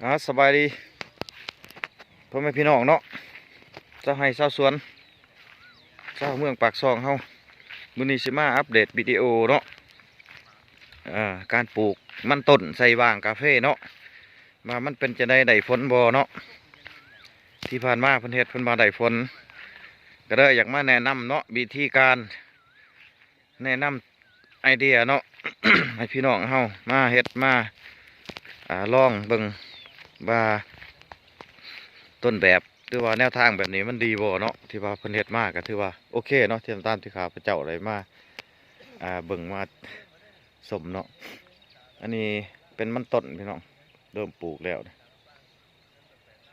ອາ ສະບາຍດີພໍ່ແມ່ພີ່ນ້ອງເນາະ ຊາວໄຮ່ຊາວສວນ ຊາວເມືອງປາກຊ່ອງເຮົາ. ມື້ນີ້ຊິມາອັບເດດວິດີໂອເນາະ ເອີ ການປູກມັນຕົ້ນໃສ່ຫວ່າງກາເຟເນາະ ວ່າມັນເປັນຈັ່ງໃດ ໄດ້ຜົນບໍ່ເນາະ. ທີ່ຜ່ານມາເພິ່ນເຮັດ ເພິ່ນວ່າໄດ້ຜົນ ກໍເລີຍຢາກມາແນະນຳເນາະ ວິທີການ ແນະນຳໄອເດຍເນາະ ໃຫ້ພີ່ນ້ອງເຮົາມາເຮັດ ມາ ອາ ລອງເບິ່ງວ່າຕົ້ນແບບ ຫຼືວ່າແນວທາງແບບນີ້ມັນດີບໍ່ເນາະ. ທີ່ວ່າເພິ່ນເຮັດມາກໍຖືວ່າໂອເຄເນາະ ທີ່ຕາມທີ່ຂ້າພະເຈົ້າໄດ້ມາ ອາ ເບິ່ງມາຊົມເນາະ. ອັນນີ້ເປັນມັນຕົ້ນພີ່ນ້ອງ ເລີ່ມປູກແລ້ວ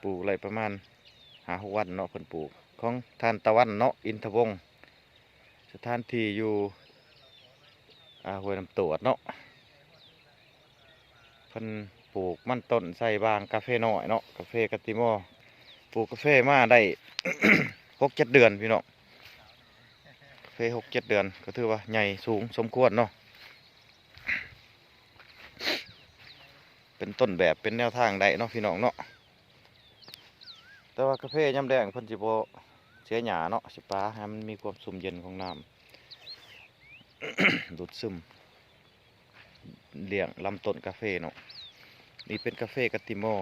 ປູກໄດ້ປະມານຫ້າຫົກວັນເນາະ ເພິ່ນປູກ ຂອງທ່ານຕາວັນເນາະ ອິນທະວົງ ສະຖານທີ່ຢູ່ ອາ ຫ້ວຍນ້ຳຕວດເນາະ. ເພິ່ນປູກມັນຕົ້ນໃສ່ຫວ່າງກາເຟນ້ອຍເນາະ ກາເຟກາຕິມໍ ປູກກາເຟມາໄດ້ຫົກເຈັດເດືອນພີ່ນ້ອງ ກາເຟຫົກເຈັດເດືອນ ກໍຖືວ່າໃຫຍ່ສູງສົມຄວນເນາະ ເປັນຕົ້ນແບບ ເປັນແນວທາງໄດ້ເນາະພີ່ນ້ອງເນາະ. ແຕ່ວ່າກາເຟຍາມແລ້ງເພິ່ນຊິບໍ່ເສຍຫຍ້າເນາະ ຊິປາໃຫ້ມັນມີຄວາມຊຸ່ມເຢັນຂອງນ້ຳ ດູດຊຶມ ລ້ຽງລຳຕົ້ນກາເຟເນາະ. ນີ້ເປັນກາເຟກາຕິມໍ.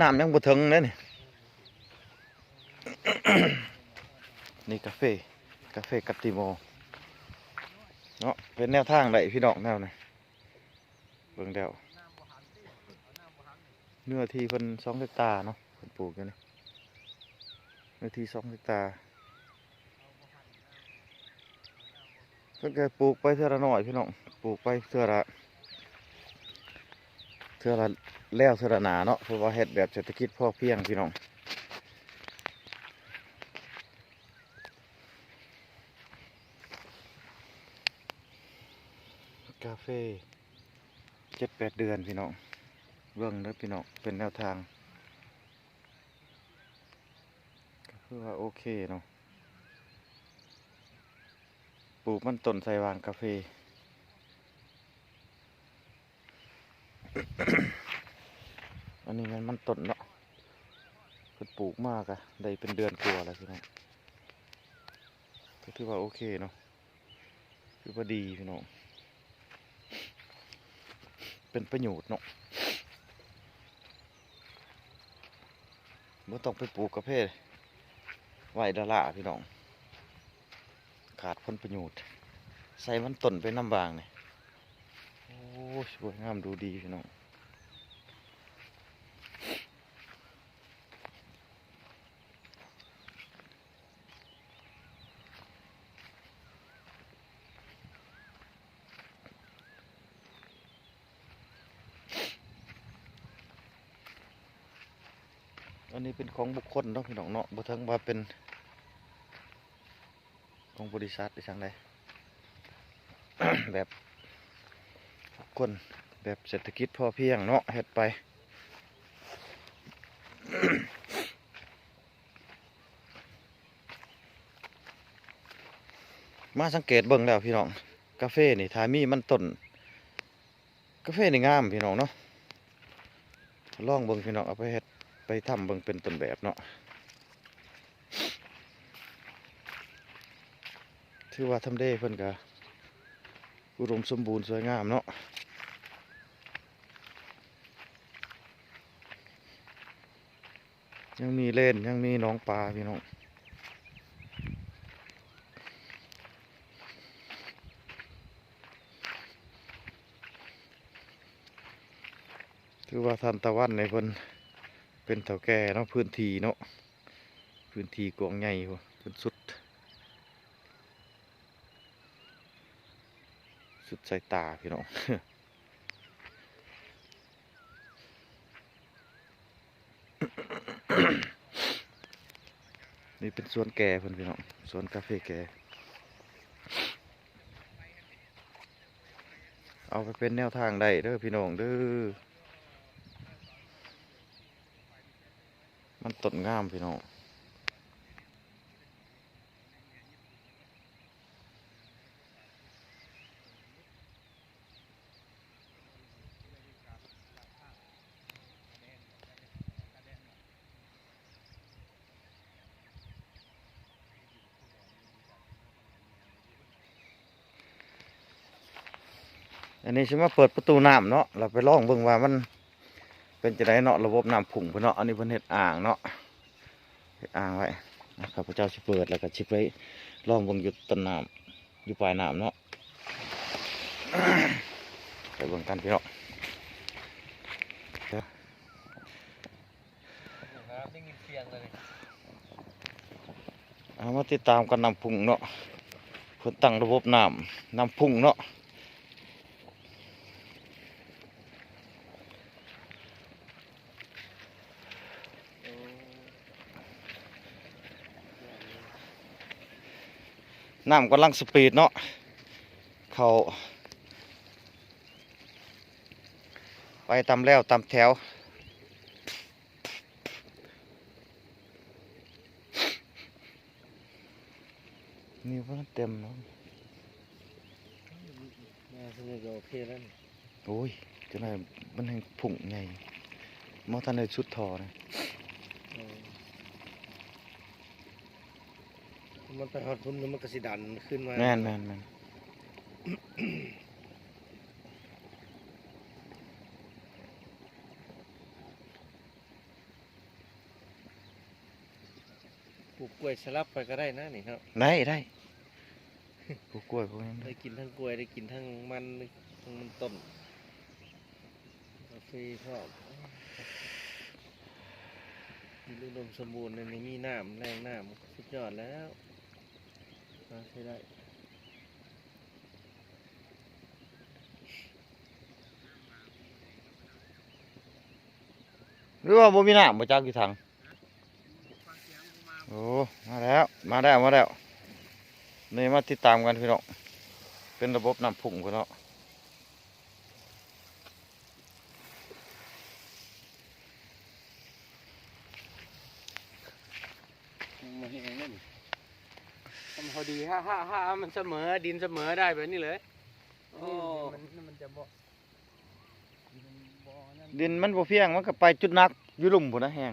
ນ້ຳຍັງບໍ່ເຖິງເດ້ນີ້. ນີ້ກາເຟ ກາເຟກາຕິມໍເນາະ ເປັນແນວທາງໄດ້ພີ່ນ້ອງແນວນີ້. ເບິ່ງແລ້ວ ເນື້ອທີ່ເພິ່ນສອງເຮັກຕາເນາະ ເພິ່ນປູກຢູ່ນີ້ ເນື້ອທີ່ສອງເຮັກຕາ. ເພິ່ນກໍປູກໄປເທື່ອລະໜ້ອຍພີ່ນ້ອງ ປູກໄປເທື່ອລະ ເທື່ອລະແລ້ວເທື່ອລະໜ້າເນາະ ເພາະວ່າເຮັດແບບເສດຖະກິດພໍພຽງພີ່ນ້ອງ. ກາເຟເຈັດແປດເດືອນພີ່ນ້ອງ ເບິ່ງເດີພີ່ນ້ອງ ເປັນແນວທາງ ກໍຄືວ່າໂອເຄເນາະ ປູກມັນຕົ້ນໃສ່ຫວ່າງກາເຟ. ອັນນີ້ແມ່ນມັນຕົ້ນເນາະ ເພິ່ນປູກມາກະໄດ້ເປັນເດືອນກວ່າແລ້ວພີ່ນ້ອງ ກໍຖືວ່າໂອເຄເນາະ ຖືວ່າດີພີ່ນ້ອງ ເປັນປະໂຫຍດເນາະ. ບໍ່ຕ້ອງໄປປູກກາເຟໄວ້ລ້າໆ ພີ່ນ້ອງ ຂາດຜົນປະໂຫຍດ ໃສ່ມັນຕົ້ນໄປນຳຫວ່າງນີ້. ໂອ້ຍ ສວຍງາມດູດີພີ່ນ້ອງ. ອັນນີ້ເປັນຂອງບຸກຄົນເນາະ ພີ່ນ້ອງເນາະ ບໍ່ເຖິງວ່າເປັນຂອງບໍລິສັດອີ່ຫຍັງໃດ ແບບບຸກຄົນ ແບບເສດຖະກິດພໍພຽງເນາະ ເຮັດໄປ. ມາສັງເກດເບິ່ງແລ້ວພີ່ນ້ອງ ກາເຟນີ້ຖ້າມີມັນຕົ້ນ ກາເຟນີ້ງາມພີ່ນ້ອງເນາະ ລອງເບິ່ງພີ່ນ້ອງ ເອົາໄປເຮັດໄປທຳເບິ່ງເປັນຕົ້ນແບບເນາະ. ຖືວ່າທຳເລເພິ່ນກະອຸດົມສົມບູນສວຍງາມເນາະ ຍັງມີເລນ ຍັງມີໜອງປາພີ່ນ້ອງ. ຖືວ່າທ່ານຕາວັນນີ້ເພິ່ນເປັນເຖົ້າແກ່ເນາະ ພື້ນທີ່ເນາະ ພື້ນທີ່ກວ້າງໃຫຍ່ພຸ້ນ ເພິ່ນສຸດ ສຸດສາຍຕາພີ່ນ້ອງ. ນີ້ເປັນສວນແກ່ເພິ່ນພີ່ນ້ອງ ສວນກາເຟແກ່. າໄປເປັນແນວທາງໄດ້ເດີພີ່ນ້ອງເດີ. ມັນຕົ້ນງາມພີ່ນ້ອງ. ອັນນີ້ຊິມາເປີດປະຕູນ້ຳເນາະ ແລ້ວໄປລອງເບິ່ງວ່າມັນເປັນຈັ່ງໃດເນາະ ລະບົບນ້ຳພຸ້ງເພິ່ນເນາະ. ອັນນີ້ເພິ່ນເຮັດອ່າງເນາະ ເຮັດອ່າງໄວ້. ຂ້າພະເຈົ້າຊິເປີດ ແລ້ວກໍຊິໄປລອງເບິ່ງຢູ່ຕົ້ນນ້ຳ ຢູ່ປາຍນ້ຳເນາະ. ໄປເບິ່ງກັນພີ່ນ້ອງ. ໄດ້ຍິນສຽງເລີຍ. ເອົາ ມາຕິດຕາມກັນ ນ້ຳພຸ້ງເນາະ ເພິ່ນຕັ້ງລະບົບນ້ຳ ນ້ຳພຸ້ງເນາະ. ນ້ຳກຳລັງສະປີດເນາະ ເຂົ້າໄປຕາມແລວຕາມແຖວ. ນີ້ບໍ່ທັນເຕັມເນາະ. ມາສ່ຳນີ້ກໍໂອເຄແລ້ວນີ້. ໂອ້ຍ ຈັ່ງໃດມັນແຮ່ງພຸ້ງໃຫຍ່ ບໍ່ທັນໄດ້ສຸດທໍ່ນະ. ເອີ ມັນໄປຮອດພຸ້ນ ມັນກໍຊິດັນຂຶ້ນມາ. ແມ່ນໆໆ. ປູກກ້ວຍສະຫຼັບໄປກໍໄດ້ນະນີ້ເນາະ. ໄດ້ ໄດ້ ປູກກ້ວຍ ປູກຫຍັງໄດ້ ໄດ້ກິນທັງກ້ວຍ ໄດ້ກິນທັງມັນ ທັງມັນຕົ້ນ ກາເຟພ້ອມ ຢູ່ອຸດົມສົມບູນ ໃນນີ້ມີນ້ຳ ແຫຼ່ງນ້ຳ ສຸດຍອດແລ້ວ. ມາໃຊ້ໄດ້. ຫຼືວ່າບໍ່ມີນ້ຳບໍ່ຈັກຢູ່ຖັງ? ໂອ້ ມາແລ້ວ ມາແລ້ວ ມາແລ້ວ. ນີ້ມາຕິດຕາມກັນພີ່ນ້ອງ ເປັນລະບົບນ້ຳພຸ້ງພຸ້ນເນາະ. ມັນແຫ້ງແລ້ວນີ້ ມັນພໍດີ ຖ້າ ຖ້າ ຖ້າມັນສະເໝີ ດິນສະເໝີໄດ້ແບບນີ້ເລີຍ. ໂອ້ ມັນ ມັນຈະບໍ່ ດິນມັນບໍ່ພຽງ ມັນກໍໄປຈຸດໜັກຢູ່ລຸ່ມພຸ້ນນະ ແຫ້ງ.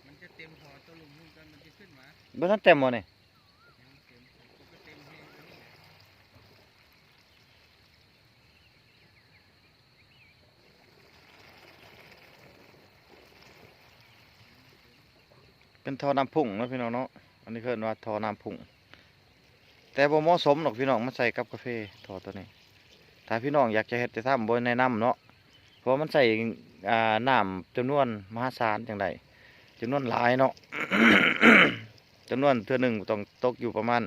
ມັນຈະເຕັມທໍ່ຕົວລຸ່ມພຸ້ນກ່ອນ ມັນຈະຂຶ້ນມາ. ບໍ່ທັນເຕັມບໍ່ນີ້? ຍັງບໍ່ເຕັມ ມັນກໍເຕັມແຮງກວ່ານີ້ແຫຼະ. ເປັນທໍ່ນ້ຳພຸ້ງເນາະພີ່ນ້ອງເນາະ ອັນນີ້ເອີ້ນວ່າທໍ່ນ້ຳພຸ້ງ ແຕ່ບໍ່ເໝາະສົມດອກພີ່ນ້ອງ ມາໃສ່ກັບກາເຟ ທໍ່ໂຕນີ້. ຖ້າພີ່ນ້ອງຢາກຈະເຮັດຈະທຳ ບໍ່ແນະນຳເນາະ ເພາະວ່າມັນໃຊ້ ອ່າ ນ້ຳຈຳນວນມະຫາສານຈັ່ງໃດ ຈຳນວນຫຼາຍເນາະ ຈຳນວນເທື່ອໜຶ່ງຕ້ອງຕົກຢູ່ປະມານ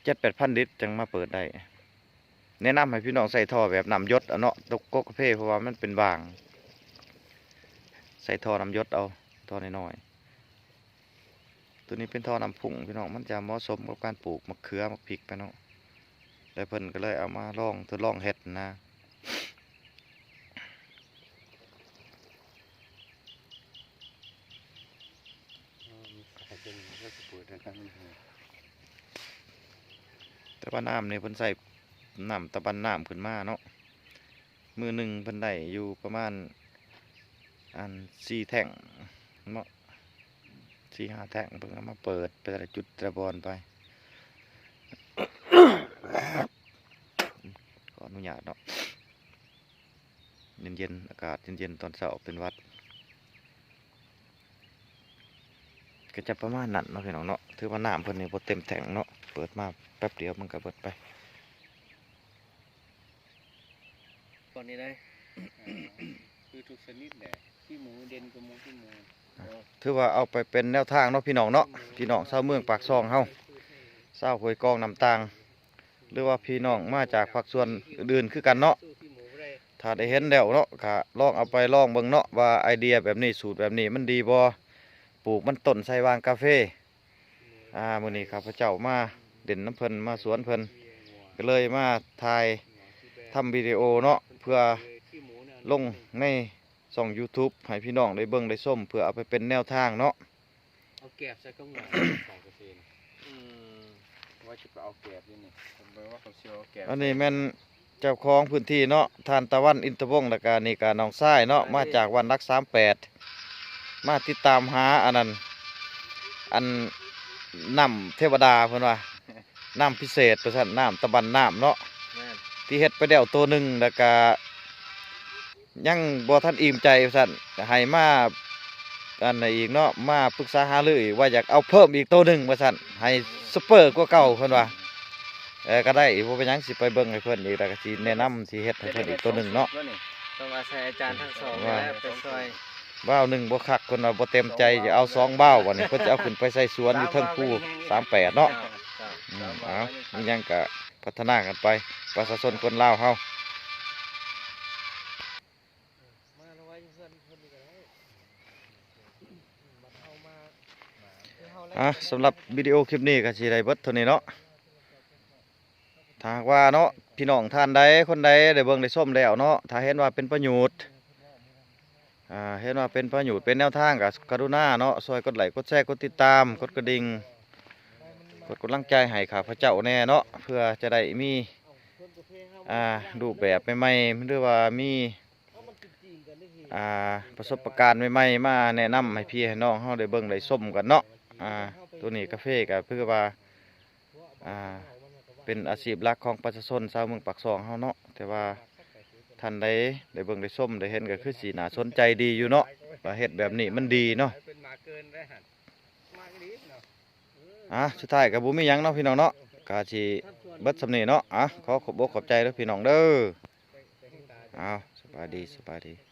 ເຈັດແປດພັນລິດ ຈັ່ງມາເປີດໄດ້. ແນະນຳໃຫ້ພີ່ນ້ອງໃສ່ທໍ່ແບບນ້ຳຢົດເອົາເນາະ ຕົກກົກກາເຟ ເພາະວ່າມັນເປັນຫວ່າງ ໃສ່ທໍ່ນ້ຳຢົດເອົາ ທໍ່ນ້ອຍໆ. ໂຕນີ້ເປັນທໍ່ນ້ຳພຸ້ງພີ່ນ້ອງ ມັນຈະເໝາະສົມກັບການປູກໝາກເຂືອ ໝາກພິກໄປເນາະ ແລ້ວເພິ່ນກໍເລີຍເອົາມາລອງ ທົດລອງເຮັດນະ. ແຕ່ວ່ານ້ຳນີ້ເພິ່ນໃຊ້ນ້ຳຕະບັນນ້ຳຂຶ້ນມາເນາະ ມື້ໜຶ່ງເພິ່ນໄດ້ຢູ່ປະມານ ອັນ ສີ່ແທ້ງເນາະ ສີ່ຫ້າແທ້ງ ເພິ່ນກໍມາເປີດໄປແຕ່ລະຈຸດແຕ່ລະບ່ອນໄປ. ຂໍອະນຸຍາດເນາະ ເຢັນໆ ອາກາດເຢັນໆ ຕອນເຊົ້າເປັນຫວັດ. ກໍຈະປະມານນັ້ນເນາະພີ່ນ້ອງເນາະ. ຖືວ່ານ້ຳເພິ່ນນີ້ບໍ່ເຕັມແທັງເນາະ, ເປີດມາແປັບດຽວມັນກໍເບິດໄປ. ກ່ອນນີ້ໄດ້ ຄືທຸກຊະນິດແຫຼະ, ຂີ້ໝູເດັ່ນກວ່າໝູຂີ້ໝູ. ຖືວ່າເອົາໄປເປັນແນວທາງເນາະພີ່ນ້ອງເນາະ, ພີ່ນ້ອງຊາວເມືອງປາກຊ່ອງເຮົາ, ຊາວຫ້ວຍກອງນ້ຳຕ່າງ ຫຼືວ່າພີ່ນ້ອງມາຈາກພາກສ່ວນອື່ນໆຄືກັນເນາະ, ຖ້າໄດ້ເຫັນແລ້ວເນາະ ກະລອງເອົາໄປລອງເບິ່ງເນາະ ວ່າໄອເດຍແບບນີ້ ສູດແບບນີ້ມັນດີບໍ່? ປູກມັນຕົ້ນໃສ່ຫວ່າງກາເຟ. ອາ ມື້ນີ້ຂ້າພະເຈົ້າມາຫຼິ້ນນຳເພິ່ນ ມາສວນເພິ່ນ ກໍເລີຍມາຖ່າຍທຳວິດີໂອເນາະ ເພື່ອລົງໃນຊ່ອງຢູທູບໃຫ້ພີ່ນ້ອງໄດ້ເບິ່ງໄດ້ຊົມ ເພື່ອເອົາໄປເປັນແນວທາງເນາະ. ເອົາແກບໃສ່ກັບຫຍ້າຂອງກາເຟນະ. ອືມ ວ່າຊິໄປເອົາແກບຢູ່ນີ້ ເພິ່ນວ່າເຂົາຊິເອົາແກບ. ອັນນີ້ແມ່ນເຈົ້າຂອງພື້ນທີ່ເນາະ ທ່ານຕາວັນ ອິນຕະວົງ ແລ້ວກະນີ້ກະນ້ອງຊາຍເນາະ ມາຈາກວັນຫຼັກສາມແປດ ມາຕິດຕາມຫາອັນນັ້ນ ອັນນ້ຳເທວະດາ ເພິ່ນວ່າ ນ້ຳພິເສດວ່າຊັ້ນ ນ້ຳຕະບັນນ້ຳເນາະ ແມ່ນ ທີ່ເຮັດໄປແລ້ວໂຕໜຶ່ງ ແລ້ວກະ ຍັງບໍ່ທັນອີ່ມໃຈວ່າຊັ້ນ ໃຫ້ມາອັນນັ້ນອີກເນາະ ມາປຶກສາຫາລືອີກວ່າຢາກເອົາເພີ່ມອີກໂຕໜຶ່ງວ່າຊັ້ນ ໃຫ້ຊຸບເປີກວ່າເກົ່າເພິ່ນວ່າ. ເອີ ກໍໄດ້ ບໍ່ເປັນຫຍັງ ຊິໄປເບິ່ງໃຫ້ເພິ່ນອີກ ແລ້ວກໍຊິແນະນຳ ຊິເຮັດໃຫ້ເພິ່ນອີກໂຕໜຶ່ງເນາະ. ຕ້ອງອາໄສອາຈານທັງສອງນີ້ແຫຼະໄປຊ່ອຍ. ບ່າວໜຶ່ງບໍ່ຄັກ ເພິ່ນວ່າບໍ່ເຕັມໃຈ ຈະເອົາສອງບ່າວ ບັດນີ້ເພິ່ນຈະເອົາຂຶ້ນໄປໃສ່ສວນຢູ່ເທິງພູສາມແປດເນາະ. ເຈົ້າ ເຈົ້າ ອືມ ເອົາ ມີຫຍັງກໍ ພັດທະນາກັນໄປ ປະຊາຊົນຄົນລາວເຮົາ. ອ່າ ສຳລັບວິດີໂອຄລິບນີ້ກໍຊິໄດ້ເບິດເທົ່ານີ້ເນາະ. ຖ້າຫາກວ່າເນາະ ພີ່ນ້ອງທ່ານໃດຄົນໃດໄດ້ເບິ່ງໄດ້ຊົມແລ້ວເນາະ ຖ້າເຫັນວ່າເປັນປະໂຫຍດ ອ່າ ເຫັນວ່າເປັນປະໂຫຍດ ເປັນແນວທາງ ກໍກະລຸນາເນາະ ຊ່ວຍກົດໄລ້ ກົດແຊ ກົດຕິດຕາມ ກົດກະດິ່ງ ກົດກຳລັງໃຈໃຫ້ຂ້າພະເຈົ້າແດ່ເນາະ ເພື່ອຈະໄດ້ມີ ອ່າ ຮູບແບບໃໝ່ໆ ຫຼືວ່າມີ ອ່າ ປະສົບປະການໃໝ່ໆ ມາແນະນຳໃຫ້ພີ່ໃຫ້ນ້ອງເຮົາໄດ້ເບິ່ງໄດ້ຊົມກັນເນາະ. ອ່າ ໂຕນີ້ກາເຟກໍຄືວ່າ ອ່າ ເປັນອາຊີບຫຼັກຂອງປະຊາຊົນຊາວເມືອງປາກຊ່ອງເຮົາເນາະ ແຕ່ວ່າທ່ານໃດໄດ້ເບິ່ງໄດ້ຊົມໄດ້ເຫັນ ກໍຄືຊິໜ້າສົນໃຈດີຢູ່ເນາະ ວ່າເຮັດແບບນີ້ມັນດີເນາະ. ອ່າ ສຸດທ້າຍກໍບໍ່ມີຫຍັງເນາະ ພີ່ນ້ອງເນາະ ກໍຊິເບິດສ່ຳນີ້ເນາະ. ອ່າ ຂໍຂອບອົກຂອບໃຈເດີພີ່ນ້ອງເດີ. ອ້າວ ສະບາຍດີ ສະບາຍດີ.